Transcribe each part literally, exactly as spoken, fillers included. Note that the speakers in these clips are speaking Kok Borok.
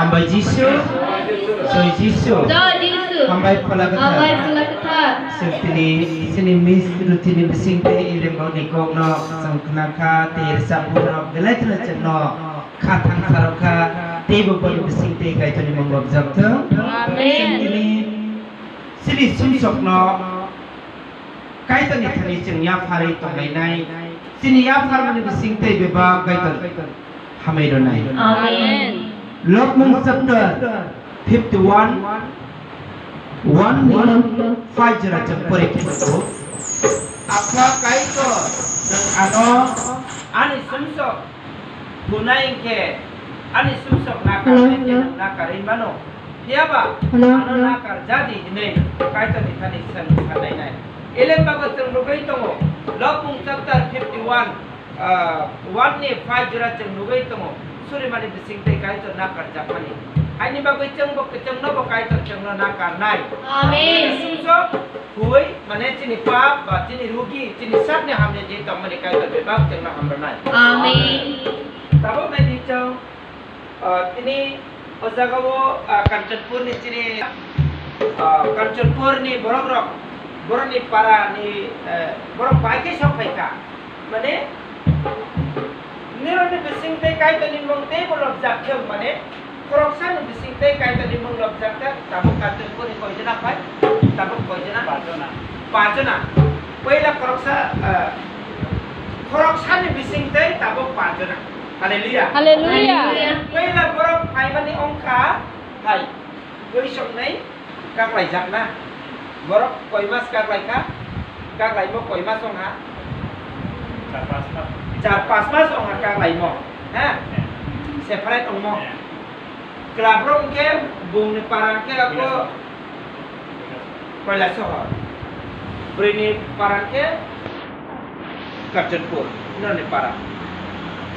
Hambai Jisu, Joi Jisu, Joi Jisu. Hambai Phola Kwthar. Hambai Phola Kwthar. Chwng tini chini miss Ruthini bisingtwi Ilembo ni kokno chwng khna kha, tei rwchapmung rok belai kheno chwngno kha thang sarok kha, teibo boni bisingtwi Kaitorni mung lobjak thung. Amen. Chwng tini chini sumsokno Kaitorni thani chwng yapharwi tonglainai. Chini yapharmani bisingtwi bebak Kaitor hamai rwnai. Amen. Lobmung chapter fifty-one, one ni five jora chwng pore khe tongo. Apha Kaitor, nwng ano ani sumsok hunai hinkhe ani sumsok nakarnai khe nwng nakarwi mano. Phiya ba ano nakarjadi hinwi Kaitorni thani chwng sanlainai. Elem bago chwng nugwi tongo, Lobmung chapter fifty-one, ah, one ni five jora chwng nugwi tongo, surimani bisingtwi Kaitor nakarjakmani. Haini bagwi chwngbo, chwngnobo Kaitor chwngno nakarnai. Amen. Sumsok hui, mane chini pap ba chini rugi, chini sakni hamya je tongmani Kaitor bebak chwngno hamrwnai. Amen. Tabuk nai di chwng, ah, tini o jagao, ah, Kanchanpurni chini, ah, Kanchanpurni borok rok, borokni para ni, eh, borok bai khe sok phai kha. Mane, nirokni bising tei Kaitorni mung teibo lobjak khe, mane, khoroksani bising tei Kaitorni mung lobjak khe, tabuk Kanchanpurni koi jona phai, tabuk koi jona? Pajona. Pajona. Puila khoroksa, eh, khoroksani bising tei tabuk pajona. Hallelujah. Hallelujah. Puila borok phaimani ongkha, hai, twi songnai, kaklaijak na. Borok koi mas kaklaikha, kaklaimo koi mas wngkha? Char pas mas. Char pas mas wngkha kaklaimo, ha? Separate wngmo. Club rok hwnkhe bungni para hwnkhe abo Kailasohor. Bwrwini para hwnkhe Kanchanpur, noni para.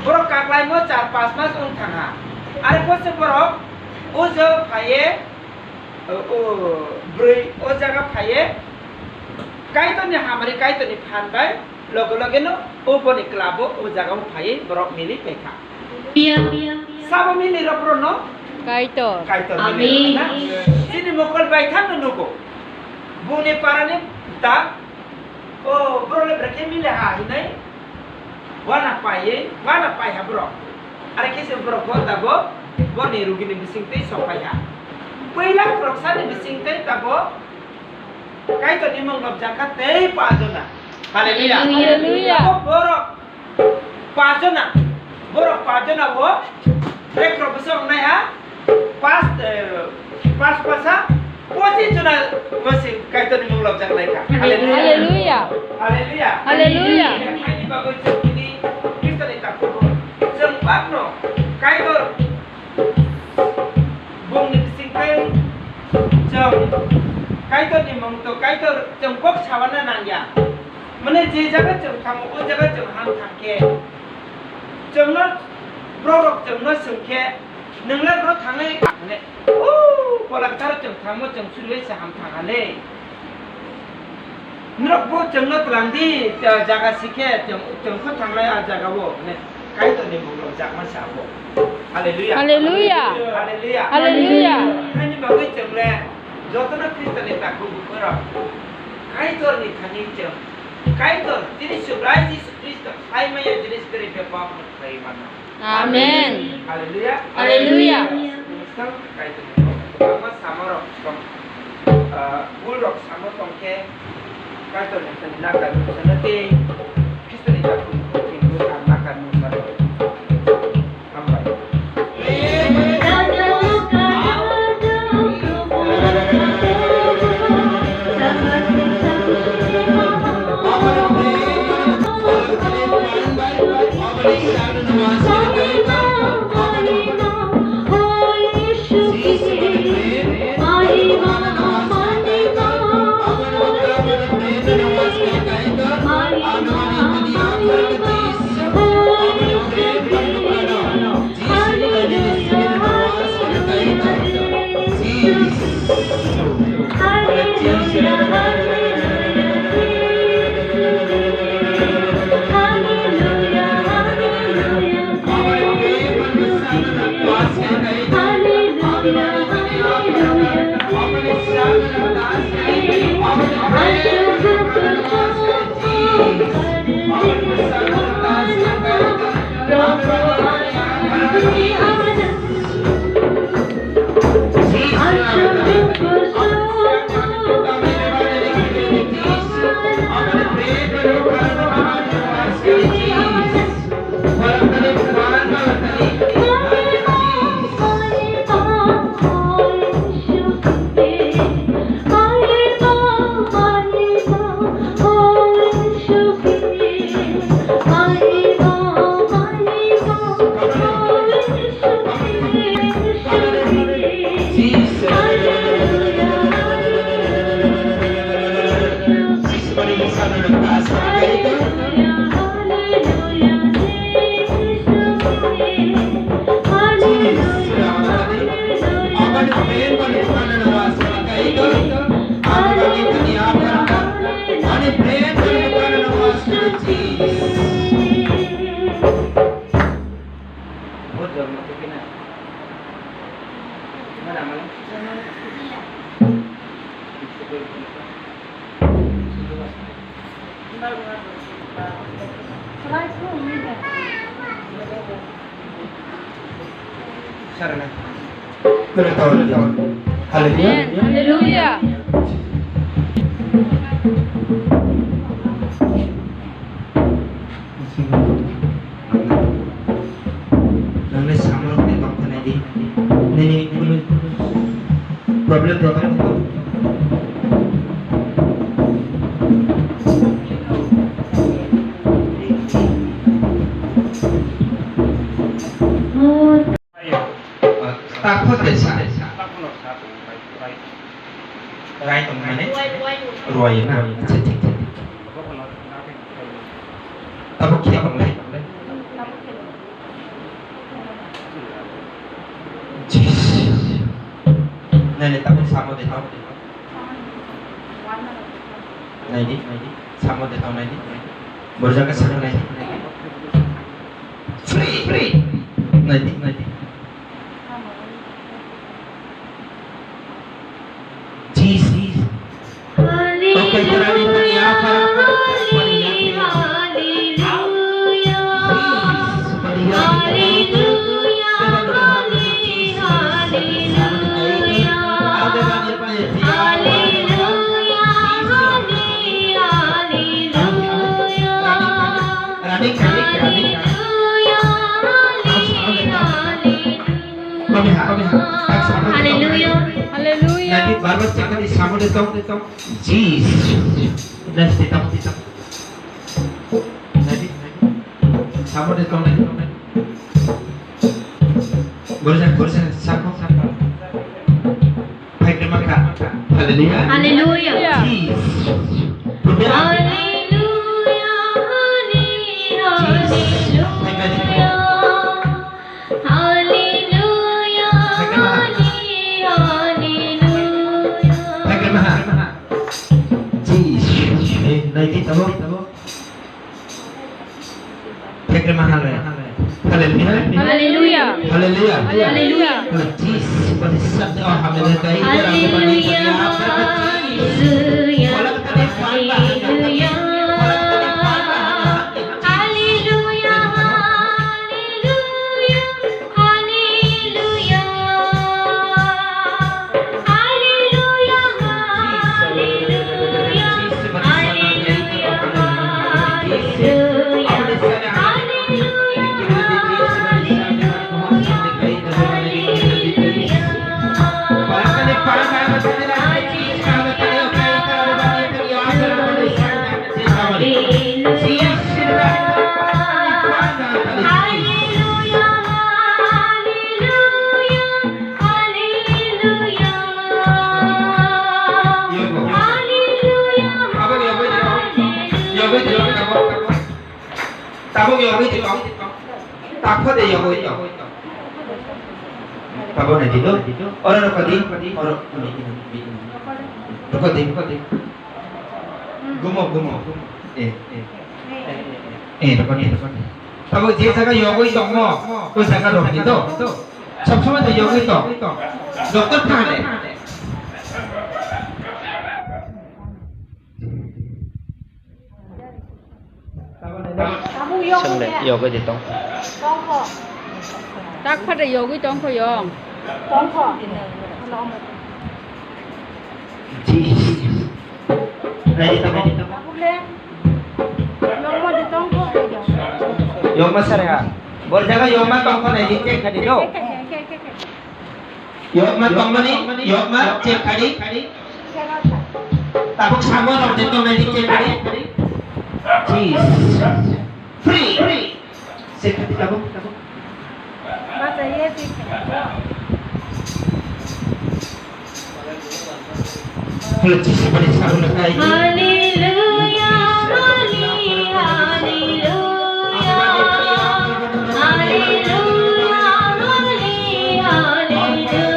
Borok kaklaimo char pas mas wng thangha. Are kose borok o jaga phaiye, o, o, bwrwi o jaga phaiye, Kaitorni hamari, Kaitorni phan bai loge loge no o boni club o, o jaga o phaiye borok mili paikha. Sabo mili rok borok no? Kaitor. Kaitor mili rok na? Chini mokol bai thang no nugo. Bungni para ni ta O, borok le brekhe mile ha hinai. Wana paiye, wana pai ha borok. Are khe se borok bo tabuk boni rugini bising twi sok phai ha. Puila khoroksani bising twi tabuk Kaitorni mung lobjak kha tei pajona. Hallelujah. Hallelujah. Tabuk borok pajona, borok pajona o, trek rok bwswk wngnai ha, pas, eh, pas pasa, pochis jona bwswk Kaitorni mung lobjak lai kha. Hallelujah. Hallelujah. Hallelujah. Hallelujah. Haini bagwi chwng tini Khristoni takhuk chwng bakno Kaitor bungni bisingtwi chwng Kaitorni mung to Kaitor chwng kok sawana nangya. Mane je jaga chwng thango, o jaga chwng ham thang khe, chwngno borok rok chwngno swng khe, "Nwng le bro thangwi?" Hwnwi, "O, Phola Kwtharo chwng thangmo chwng suriui se ham thang ha le. Norok bo chwngno tlang di, jaga si khe chwng, chwng kho thanglai a jaga o," hwnwi. Kaitorni mung lobjakma se abo. Hallelujah. Hallelujah. Hallelujah. Hallelujah. Haini bagwi chwng le jotono Khristoni takhuk bukhuk rok Kaitorni thani chwng Kaitor tini Subrai Jisu Khristo hai maya jinis kwrwi bebak no khlaiwi mano. Amen. Hallelujah. Hallelujah. Kaitorni kwbangma sama rok tong, ah, bul rok samo tong khe Kaitorni thani nakar sana tei Khristoni takhuk bukhuk rok nakar sana. Hambai. Hallelujah. Hallelujah. Nangni samung ni tongkha nai di. Nini kunu problem tongkha nai di. Takho tesa. Rai tong mane? Ruai na. Acha, thik, thik. Tabuk khe tong lai. Jis. Nai, nai, tabuk samo de tong. Nai di, nai di. Samo de tong, nai di. Borjaka sakha nai di. Free, free. Nai di, nai di. Jesus. Hallelujah. Hallelujah. Nadi barbar chakani samode tong, tong. Jesus. Nadi tong, tong. Nadi, nadi. Samode tong, nadi. Borja, borja, sako, sako. Hallelujah. Hallelujah. Hallelujah. Hallelujah. Hallelujah. Hallelujah. Hallelujah. Hallelujah. Hallelujah. Hallelujah. Hallelujah. Jesus, what is something? Oh, hallelujah. Hallelujah. Hallelujah. Hallelujah. Hallelujah. Hallelujah. Hallelujah. Hallelujah. Tabuk yogwi tong. Takho de yogwi tong. Tabuk nai di do. Oro rokho di. Oro. Rokho di, rokho di. Gumo, gumo. Eh, eh. Eh, rokho di, rokho di. Tabuk je jaga yogwi tongmo, o jaga rok di do. Sob somoi to yogwi tong. Doctor thane. Yogwi de tong. Tak phate yogwi tongkho yong. Ready to, ready to. Yokma sare ha. Bor jaga yokma tongkho nai di check khadi do. Yokma tongmani, yokma check khadi. Tabuk sango rok de tongnai di check khadi. Cheese. Free. Check khadi tabuk, tabuk. Halo, cheese bari sango na kai. Hallelujah, hallelujah, hallelujah, hallelujah, hallelujah.